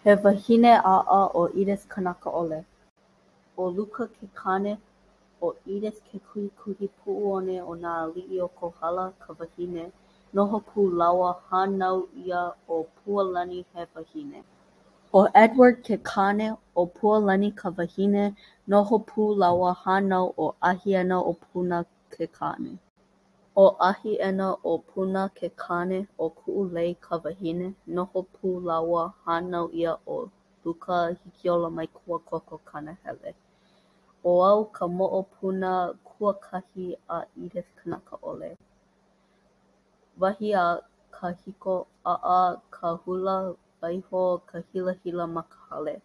He wahine ʻaʻa ʻo Edith Kanakaʻole. ʻO Luka ke kāne, ʻO Edith Kekuhikuipuʻuone o nā Aliʻi o Kohala ka wahine, noho pū lāua hānau ʻia ʻo Pualani he wahine. ʻO Edward ke kāne, ʻo Pualani ka wahine, noho pū lāua hānau ʻo ʻAhiena-o-Puna ke kāne. ʻO ʻAhiʻena-o-Puna ke kāne, ʻo Kuʻulei ka wahine, noho pū lāua hānau ʻia ʻo Luka Hikiolamākuakoko Kanahele. ʻO au ka moʻopuna kuakahi a Edith Kanakaʻole. Wahi a kahiko, ʻaʻa ka hula, waiho ka hilahila ma ka hale.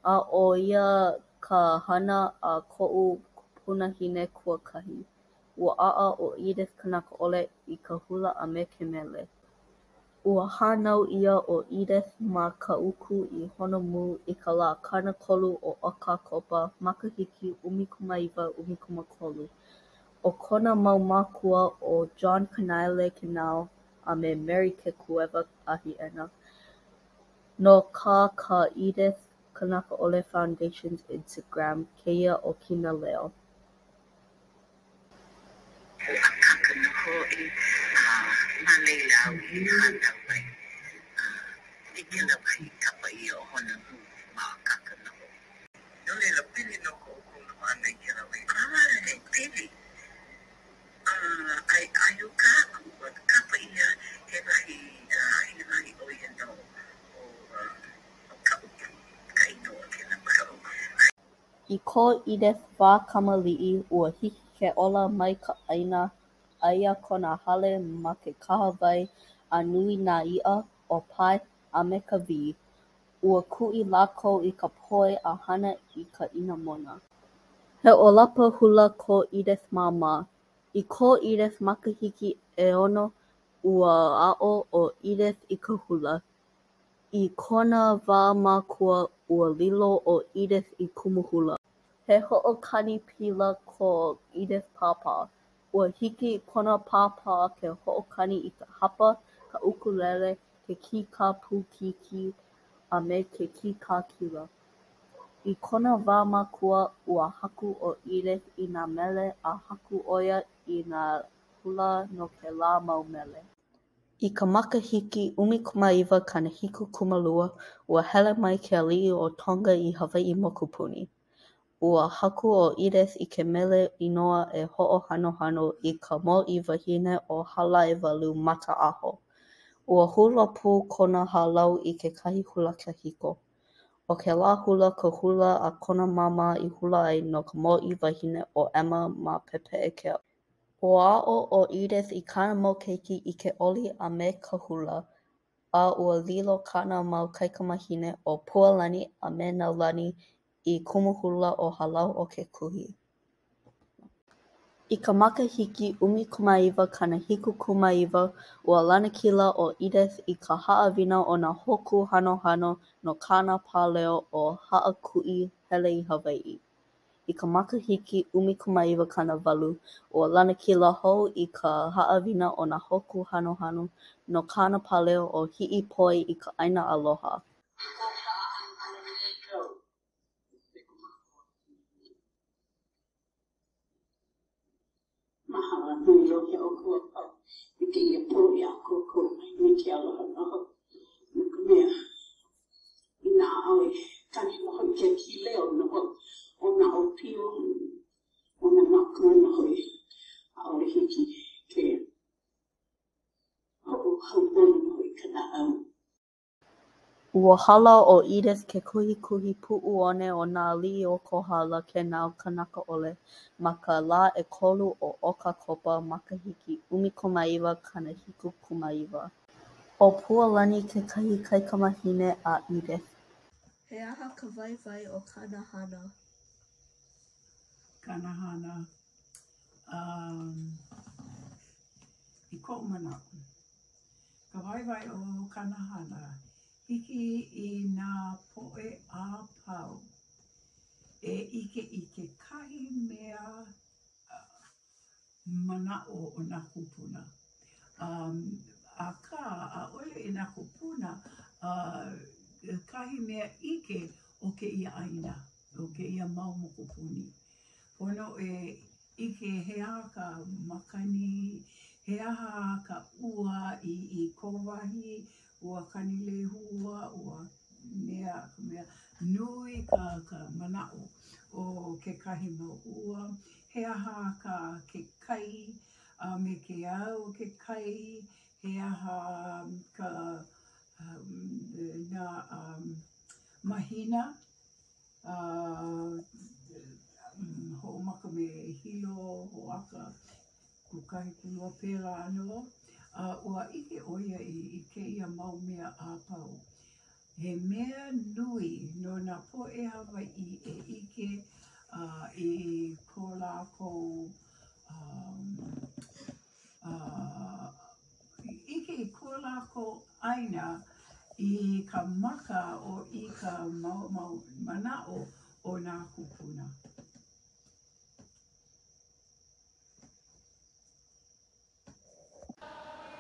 A ʻo ia ka hana a koʻu kupunahine kuakahi. Ua ʻaʻa ʻo Edith Kanakaʻole i ka hula a me ke mele. Ua hānau ʻia ʻo Edith ma Kaʻū i Honomū i ka lā 30 o ʻOkakopa, makahiki 1913. ʻO kona mau mākua ʻo John Kanaele Kenao a me Mary Kekuewa Ahiʻena. No kā ka Edith Kanakaʻole Foundationʻs Instagram kēia ʻokina leo. ʻO Akaka nō hoʻi, a ma laila au i hānau ai. A i kēlā wahi i kapa ʻia ʻo Honamū ma Akaka nō hoʻi. No laila, pili nō ko ʻoukou noho ʻana i kēlā wahi. ʻAe, pili. A, ʻae, ʻae uka aku, ua kapa ʻia he wahi, he wahi ʻo ia nō ʻo, ʻo Kaʻupu ka inoa o kēlā wahi. I ko Edith wā kamaliʻi, ua hiki ke ola mai ka ʻāina, aia kona hale ma ke kahawai a nui nā iʻa, ʻōpae, a me ka wī. Ua kuʻi lākou i ka poi a hana i ka inamona. He ʻōlapa hula ko Edith māmā. I ko Edith makahiki ʻeono, ua aʻo ʻo Edith i ka hula. I kona wā makua, ua lilo ʻo Edith i kumu hula. He hoʻokani pila ko Edith pāpā. Ua hiki i kona pāpā ke hoʻokani i ka hapa, ka ʻukulele, ke kīkā pūkīkī, a me ke kīkā kila. I kona wā makua, ua haku ʻo Edith i nā mele a haku ʻo ia i nā hula no kēlā mau mele. I ka makahiki 1972, ua hele mai ke aliʻi o Tonga i Hawaiʻi Mokupuni. Ua haku ʻo Edith i ke mele inoa e hoʻohanohano i ka Mōʻīwahine ʻo Halaewalu Mataʻaho. Ua hula pū kona hālau i kekahi hula kahiko. ʻO kēlā hula ka hula a kona māmā i hula ai no ka Mōʻīwahine ʻo Emma ma Pepeʻekeo. Ua aʻo ʻo Edith i kāna mau keiki i ke oli a me ka hula, a ua lilo kāna mau kaikamāhine ʻo Pualani a me Nālani i kumu hula o Hālau o ke Kuhi. I ka makahiki 1979, ua lanakila ʻo Edith i ka Haʻawina o nā Hōkū Hanohano no kāna pāleo ʻo "Haʻakuʻi Hele i Hawaiʻi". I ka makahiki 1988, ua lanakila hou i ka Haʻawina o nā Hōkū Hanohano no kāna pāleo ʻo "Hiʻipoi i ka ʻĀina Aloha". Mahalo nui loa iā ʻoukou a pau i kēia pō i ʻākoakoa mai me ke aloha nō hoʻi, no ka mea, inā ʻaʻole kani nō hoʻi ke kīleo nō hoʻi o nā ʻōpio, o nā mākua nō hoʻi, ʻaʻole hiki ke hoʻohauʻoli nō hoʻi ka naʻau. Ua hala ʻo Edith Kekuhikuipuʻuone o nā Aliʻi o Kohala Kenao Kanakaʻole ma ka lā ʻekolu o ʻOkakopa, makahiki 1979. ʻO Pualani kekahi kaikamahine a Edith. He aha ka waiwai o kāna hana? Kāna hana, um, i koʻu manaʻo, Ka waiwai o kāna hana, hiki i nā poʻe a pau e ʻike i kekahi mea manaʻo o nā kūpuna. Um, akā, ʻaʻole i nā kūpuna, uh, ka. kekahi mea ʻike o kēia ʻāina, o kēia mau mokupuni. Pono e ʻike he aha ka makani, he aha ka ua i i kou wahi, ua Kanilehua, ua mea ka mea nui ka ka manaʻo o kekahi mau ua, he aha ka ke kai a me ke au o ke kai, he aha ka nā mahina hoʻomaka me Hilo, Hoaka, Kūkahi, Kūlua, pēlā nō. A ua ʻike ʻo ia i kēia mau mea a pau. He mea nui no nā poʻe Hawaiʻi e ʻike i ko lākou ʻike i ko lākou ʻāina i ka maka o i ka mau manaʻo o nā kūpuna.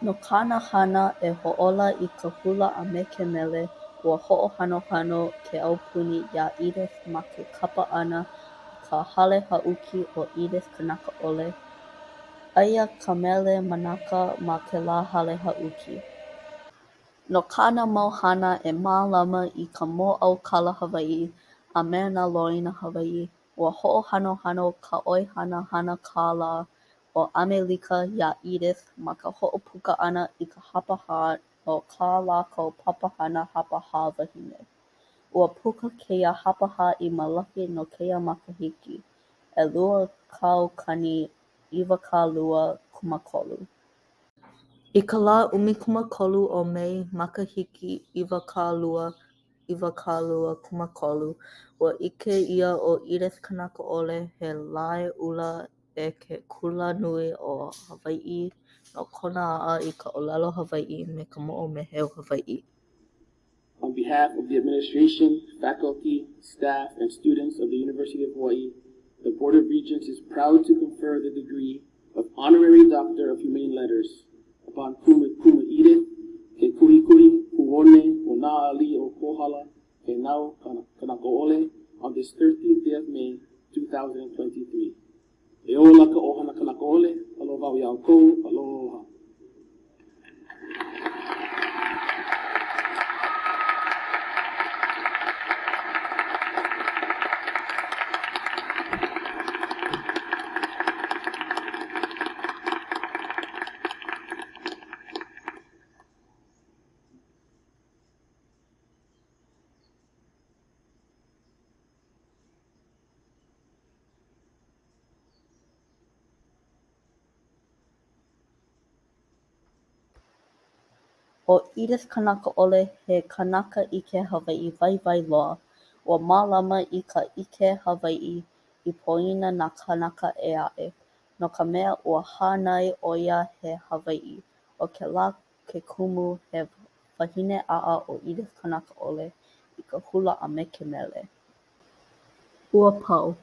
No kāna hana e hoʻōla i ka hula a me ke mele, ua hoʻohanohano ke aupuni iā Edith ma ke kapa ʻana i ka Hale Haʻuki ʻo Edith Kanakaʻole. Aia ka Mele Manaka ma kēlā hale haʻuki. No kāna mau hana e mālama i ka mōʻaukala Hawaiʻi a me nā loina Hawaiʻi, ua hoʻohanohano ka ʻOihana Hana Kālā o ʻAmelika iā Edith ma ka hoʻopuka ʻana i ka hapahā no kā lākou Papahana Hapahā Wahine. Ua puka kēia hapahā i Malaki no kēia makahiki 2023. I ka lā 13 o Mei makahiki 2023, ua ʻike ʻia ʻo Edith Kanakaʻole he laeʻula e ke Kulanui o Hawaiʻi no kona aʻa i ka ʻōlelo Hawaiʻi me ka moʻomeheu Hawaiʻi. On behalf of the administration, faculty, staff, and students of the University of Hawaii, the Board of Regents is proud to confer the degree of Honorary Doctor of Humane Letters upon Kumu, Kumu Edith Kekuhikuhi Puone o nā aliʻi o Kohala Hēnau Kanakaʻole on this 13th day of May, 2023. E ola ka ʻohana Kanakaʻole, aloha wau iā ʻoukou, aloha. ʻO Edith Kanakaʻole he kanaka ʻike Hawaiʻi waiwai loa. Ua mālama i ka ʻike Hawaiʻi i poina nā kānaka ʻē aʻe. No ka mea, ua hānai ʻo ia he Hawaiʻi. ʻO kēlā ke kumu he wahine ʻaʻa ʻo Edith Kanakaʻole i ka hula a me ke mele. Ua pau.